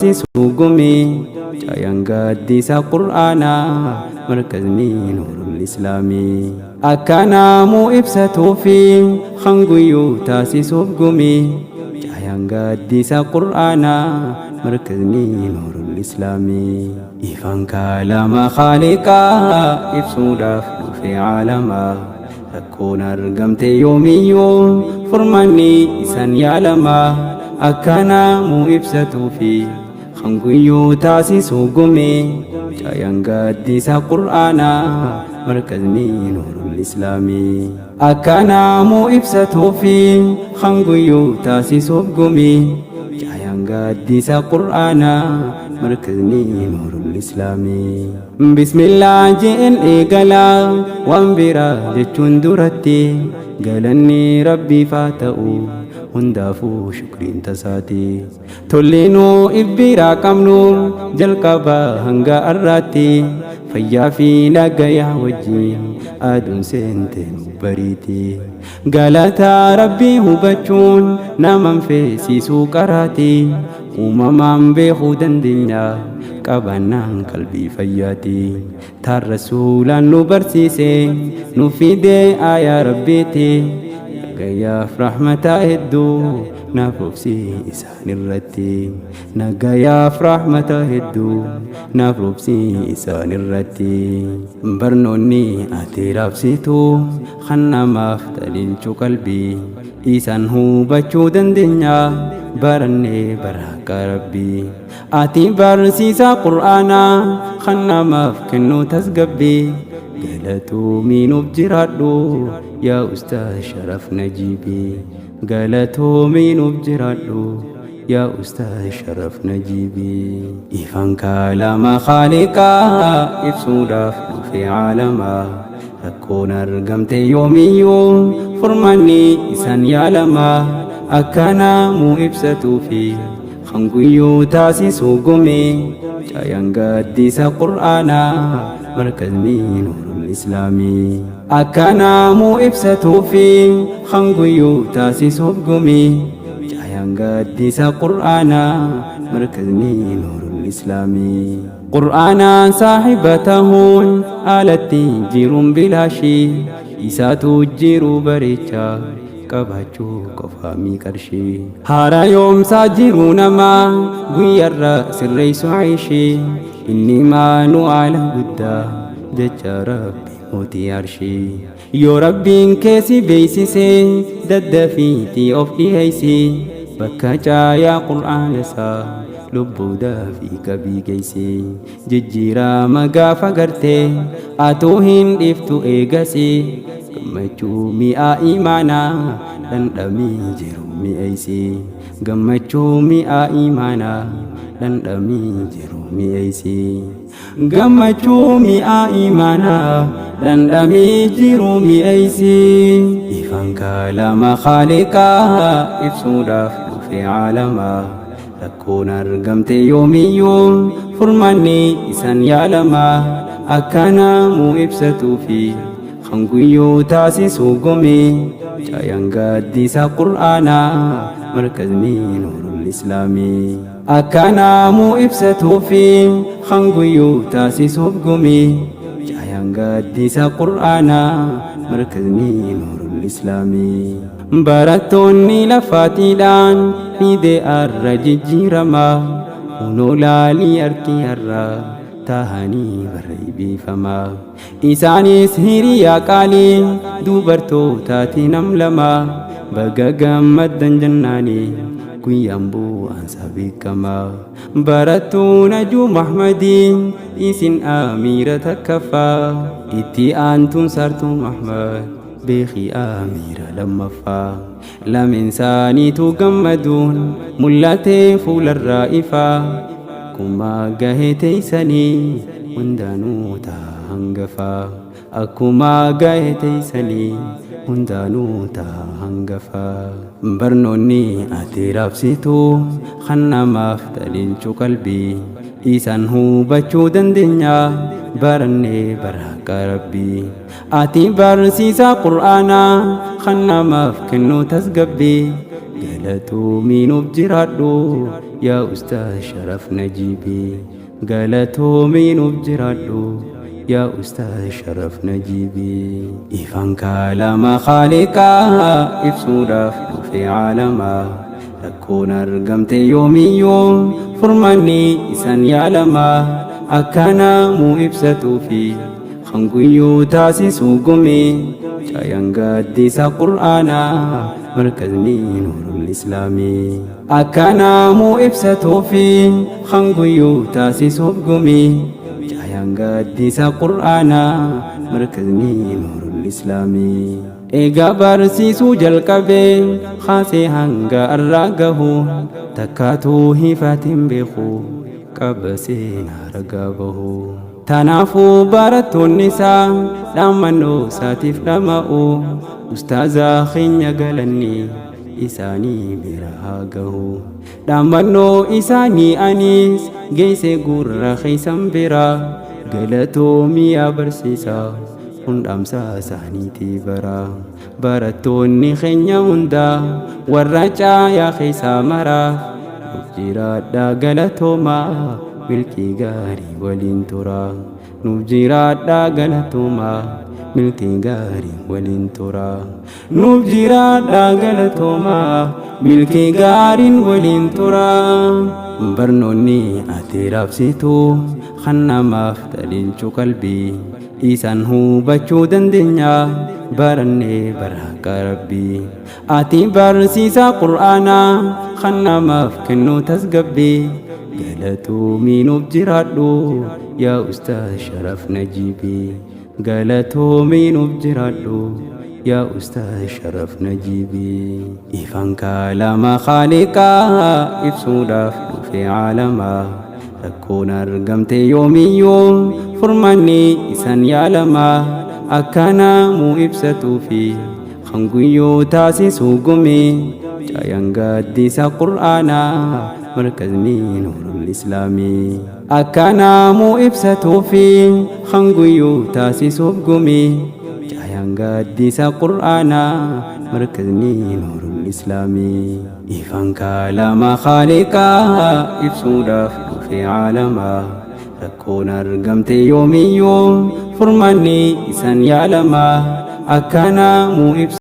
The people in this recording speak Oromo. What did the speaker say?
Taasisuu gumii caayaan gaaddisa Qur'aanaa markazni Nuurul Islaamii. Akka naamuu ibsatuu fi kan guyyuu taasisuuf gumii caayaan gaaddisa Qur'aanaa markazni Nuurul Islaamii. Ifaan kaalama Khaaliqaa ibsuudhaaf dhufe caalamaa rakkoon argamte yoomiyyuu furmaanni isan yaalamaa akka naamuu ibsatuu fi kan guyyuu taasisuu gumii caayaan gaaddisa Qur'aanaa markazni Nuurul Islaamii. Akka naamuu ibsatuu fi kan guyyuu taasisuuf gumii caayaan gaaddisa Qur'aanaa markazni Nuurul Islaamii. Bismillaa je'een eegalaa waan biraa jechuun duratti galanni Rabbiif haa ta'u hundaafuu shukriin tasaati. Tolli nuu ibbiraa qabnu jalqabaa hanga har'aatti fayyaa fi nagayaa wajjin aduun seente nu bariiti. Galata Rabbii hubachuun naman feesisuu qaraati. Uumamaan beekuu dandeenya qabaannaan qalbii fayyaati. Taan Rasuulaan nu barsiise nu fidee aayaa Rabbiiti. Nagayaaf rahmataa hedduu naaf obsii isaan irratti. Nagayaaf rahmata hedduu naaf roobsii isaan irratti. Barnoonni ati raabsitu kan namaaf taliilchu qalbii isaan hubachuu dandeenya barannee baraaqa Rabbii. Ati barsiisaa Qur'aanaa kan namaaf kennu tasgabbii galatoomii nuuf jiraadhu yaa Ustaaz Sharaf Najiibii. Galatoomii nuuf jiraadhu yaa Ustaaz Sharaf Najiibii. Ifaan kaalama Khaaliqaa ibsuudhaaf dhufe caalamaa rakkoon argamte yoomiyyuu furmaanni isaan yaalamaa akka naamuu ibsatuu fi kan guyyuu taasisuu gumii caayaan gaaddisa Qur'aanaa markazni Nuurul Islaamii. Akka naamuu ibsatuu fi kan guyyuu taasisuuf gumii caayaan gaaddisa Qur'aanaa markazni Nuurul Islaamii. Qur'aanaan saahiba tahuun alatti jiruun bilaashii isaatu jiruu bareechaa qabaachuu qofaa mi qarshii. Haara yoomsaa jiruu namaa guyyarra sirreessu ayishii inni maanuu haala guddaa jecha Rabbi mootii arshii. Yoo Rabbiin kee si beeksise daddafiitii of dhiheessi bakka caayaa Qur'aana isaa lubbuu dafii qabii geessi. Jijjiirama gaafa gartee atuu hin dhiiftu eegasi gammachuu mi'aa imaanaa dhandhamii jiru mi'eessi. Gammachuu mi'aa imaanaa dhandhamii jiru mi'eessi. Gammachuu mi'aa imaanaa dhandhamii jiru mi'eessi. Ifaan kaalama Khaaliqaa ibsuudhaaf dhufe caalamaa rakkoon argamte yoomiyyuu furmaanni isaan yaalamaa akka naamuu ibsatuu fi kan guyyuu taasisuu gumii caayaan gaaddisa Qur'aanaa markazni Nuurul Islaamii. Akka naamuu ibsatuu fi kan guyyuu taasisuuf gumii caayaan gaaddisa Qur'aanaa markazni Nuurul Islaamii. Barattoonni lafaatiidhaan fidee arra jijjiiramaa hunoo laalii harki har'a tahanii barra ibiifamaa. Isaanis hiriyaa qaalii dubartootaati nam lama baga gammaddan jennaani guyyaan bu'aansaa beekamaa. Barattuu Najuu Mahmadii isin amiira takkaffaa itti aantuun Saartuu Mahmad beekii amiira lammaffaa. Lameen isaaniitu gammaduun mul'atee fuularraa ifaa akkuma gahee teessanii hundaanuu ta'a hangafaa. Akkuma gahee teessanii hundaanuu ta'a hangafaa. Barnoonni ati raabsitu kan namaaf taliilchu qalbii isaan hubachuu dandeenya barannee baraaqa Rabbii. Ati barsiisaa Qur'aanaa kan namaaf kennu tasgabbii galatoomii nuuf jiraadhu Yaa Ustaaz Sharaf Najiibii, galatoomii nuuf jiraadhu, yaa Ustaaz Sharaf Najiibii. Ifaan kaalama Khaaliqaa ibsuudhaaf dhufe caalamaa. Rakkoon argamte yoomiyyuu furmaanni isaan yaalamaa. Akka namuu ibsatuu fi kan guyyuu taasisu gumii. Caayaan gaaddisa Qur'aanaa, markazni Nuurul Islaamii. Akka namuu ibsatuu fi kan guyyuu taasisuuf gumii. Caayaan gaaddisa Qur'aanaa, markazni Nuurul Islaamii. Egaa barsiisuu jalqabee kaasee hanga arraa gahu, takkaatuu hifatiin beeku, qaba seenaa ragaa bahu. Tanaafuu barattoonni isaa dhaammannoo isaatiif dhama'u, ustaazaa keenya galanni isaanii bira haa gahu. Dhaammannoo isaanii anis geesse gurra keessan bira, galatoomii yaa barsiisaa, kun dhaamsa isaaniitii bara. Barattoonni keenya hundaa warra caayaa keessaa maraaf, nuuf jiraadhaa, galatoomaa, milkii gaarii waliin tura. Nuuf jiraadhaa, galatoomaa, milkii gaarii waliin tura. Nuuf jiraadhaa, galatoomaa, milkii gaariin waliin tura. Barnoonni ati raabsitu kan namaaf taliilchu qalbii, isaan hubachuu dandeenya barannee baraaqa Rabbii. Ati barsiisaa Qur'aanaa kan namaaf kennu tasgabbii, galatoomii nuuf jiraadhu, yaa Ustaaz Sharaf Najiibii. Galatoomii nuuf jiraadhu, yaa Ustaaz Sharaf Najiibii. Ifaan kaalama Khaaliqaa ibsuudhaaf dhufe caalamaa. Rakkoon argamte yoomiyyuu furmaanni isaan yaalamaa. Akka namuu ibsatuu fi kan guyyuu taasisu gumii. Caayaan gaaddisa Qur'aanaa, markazni Nuurul Islaamii. Akka namuu ibsatuu fi kan guyyuu taasisuuf gumii. Caayaan gaaddisa Qur'aanaa, markazni Nuurul Islaamii. Ifaan kaalama Khaaliqaa ibsuudhaaf dhufe caalamaa. Rakkoon argamte yoomiyyuu furmaanni isaan yaalamaa. Akka namuu ibsa.